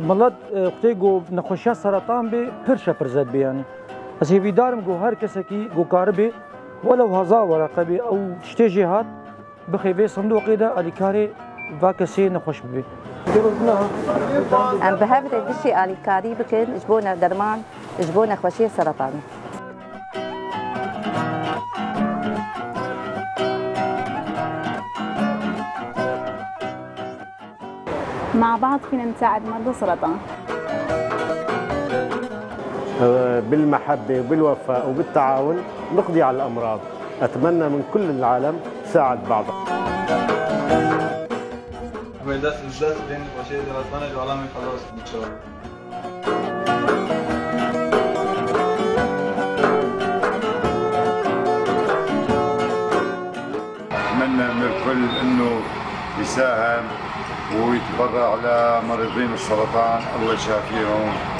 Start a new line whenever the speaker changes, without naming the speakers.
ملت وقتی گو نخوشیا سرطان بی پر شپرزد بی yani. Ez hêvîdarim ku her kesekî ku karibê welew hezar wereqe bê ew tiştê jê hat bixê vê sindoqê de alîkarê va kesê nexweş bibe.
Em bi hev re gişî alîkarî bikin ji bo derman ji bo nexweşiyê seretanê.
مع بعض فينا نساعد مرضى السرطان.
بالمحبة وبالوفاء وبالتعاون نقضي على الأمراض. أتمنى من كل العالم ساعد بعض.
أتمنى من الكل أنه يساهم ويتبرع لمريضين السرطان، الله يشافيهم.